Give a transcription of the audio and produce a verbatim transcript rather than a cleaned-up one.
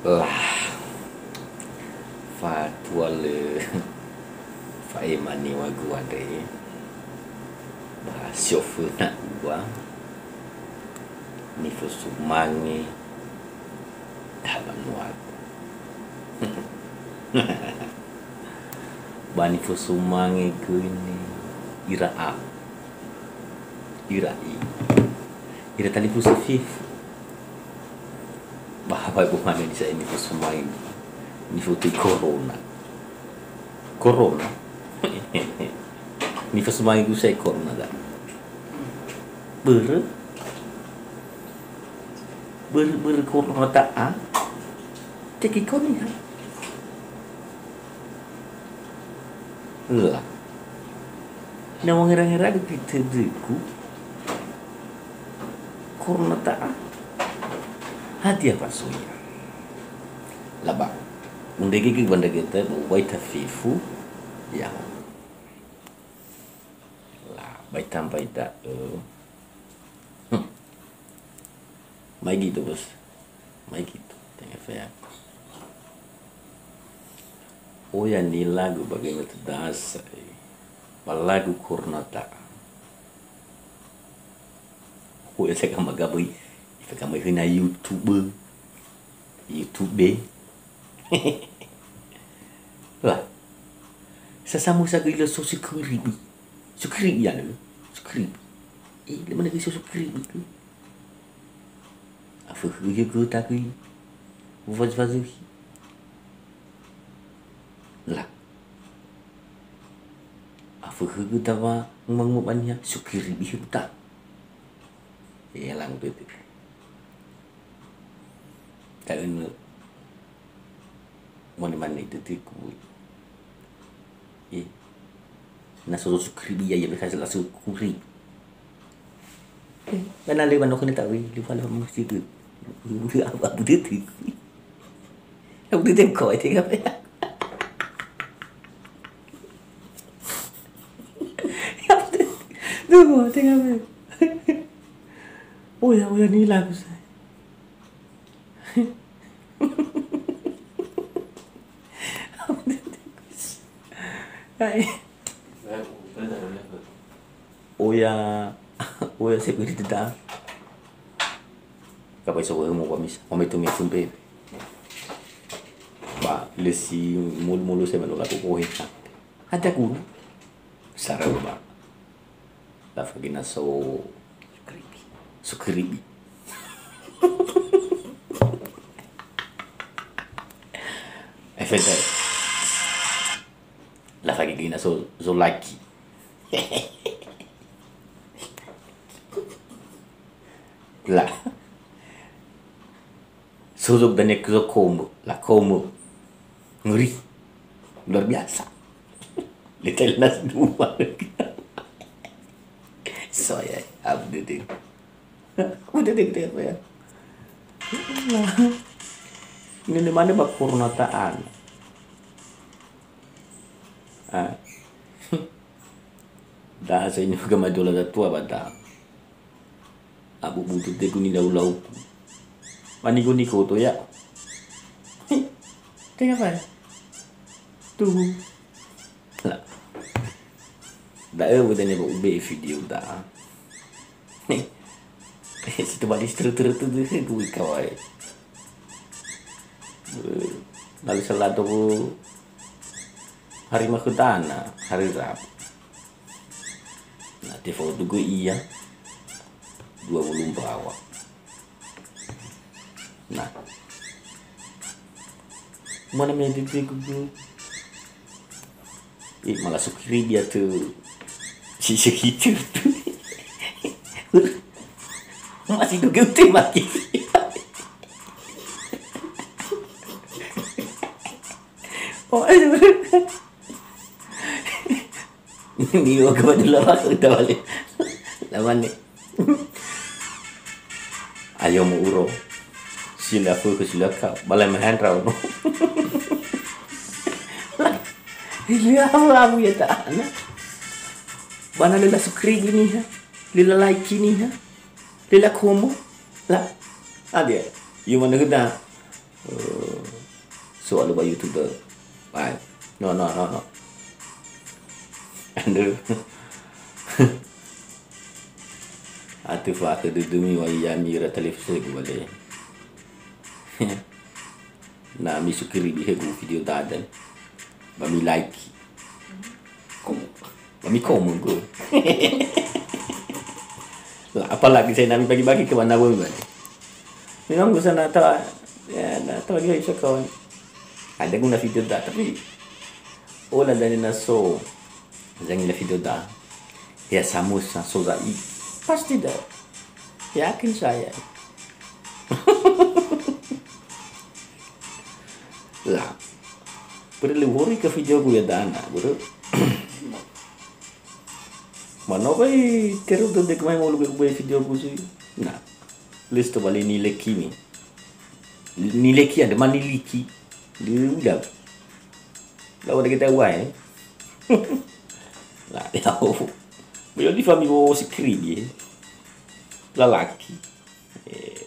Lah, fatua lö fa'ema niŵagu andre, ba si oföna ua nifosumange da'a banuagu. Ba nifosumange göi ni ira a, ira i, ira talifusö fefu. Ba hawa buhane ni sa'ae nifosumange, nifotöi corona. Corona? Nifosumange gu sa'ae corona da. Börö? Börö, börö corona ta'a? Tekiko niha. Lah. Na wangerangeragu göi tödögu, corona ta'a. Hadia fasoya? Laba, undrege göi wandrege ta, ba uŵa'ö ita fefu, ya. Lah, ba ita mbai da'ö. Hmm. Mai gitu, Bos. Mai gitu. Tenga feak. Oya nilagu ba göi na tedasa, eh. Ba lagu corona ta'a. Oya sa gama gaböi. Ifa gama höna YouTube. YouTube. Lah. Sasamu sa göi lö so sukribi. Sukribi ya lö. Sukribi. Eh, lö mana göi so sukribi tu. Afökhö göi göta göi. Ufazi-fazihi. Lah. Afökhö göta wa ngumanguma ba niha, sukribi göta. Ya, lang tu. Ta'önö mane-mane dödögu. Eh, na so sukribi ya, ya, bekha la sukribi. Eh, kana lewat no kena tahu, lupa lah mesti tu. Apa, apa dödögu. Apa dödögu kau, eh, tengah apa? Apa dödögu? Tengah apa? Oh ya, oh ya, ni lagu saya. Hai. Oya, oya security da. Kapai so wehemo ba misa, wame tu me tumbe. Ba lesi mulu-mulu saya menolak kohe. Ada guru. Sarah ba. Lafagina so sukribi. Sukribi. Efetai. Lafagina so, so laki. La. Sosok dan yang ke komo, la komo. Ngeri. Luar biasa. Detail nas dua. Soya, abu dede. Abu dede, dede apa ya? Ini di mana bak corona taan? Ah. Dah saya ini juga majola tua bata. Abu butu teku ni lau-lau. Manigo-nigo to ya. Tengah apa? Tuh. Lah. Da'ö wödönia ba ube'e video da. Situ bali seteru-teru tu dulu gue kawai. Lalu selato hari makhutana, hari Rabu. Nah, tefoto gue iya. Dua puluh mbawa. Nah. Mana me dede gugu. Eh, malah sukiri dia tu. Si segitu tu. Masih duga utai mati. Oh, aduh. Ni wa ka dulu lah, udah balik. Lawan ni. Ayo mu uro. Sila fu ke sila ka. Balai mahan rau no. Ila abu ya ta ana. Bana lela sukri gini ha. Lela like ini ha. Lela komo. La. Adia. Yu mana kita. Eh, so alö ba YouTube da'ö. Bye. No, no, no, no. Andrö. Atö fa'akhö dödömi wa ya'ami ira talifusögu, bale. Na misukiri bi khögu video da'e. Ba mi like. Kom-, ba mi komen, bro. Lah, apalagi saya nami bagi-bagi ke mana pun, bro. Memang bisa na ta-, ya, na ta bagi bisa kawan. Ada guna video da, tapi ola dari na so. Zangila video da. Ya, samus na so za'i. Pasti da. Yakin saya. Lah. Perlu hori ke video gue dana, bro. Mano bai teru tu dek mai mau lu gue video gue sui. Nah. List tu balik nilai kimi. Nilai ki ada mana nilai ki. Dia udah. Lah, udah kita uai. Lah, ya. Beliau di fami wo si kri dia. Lalaki. Eh,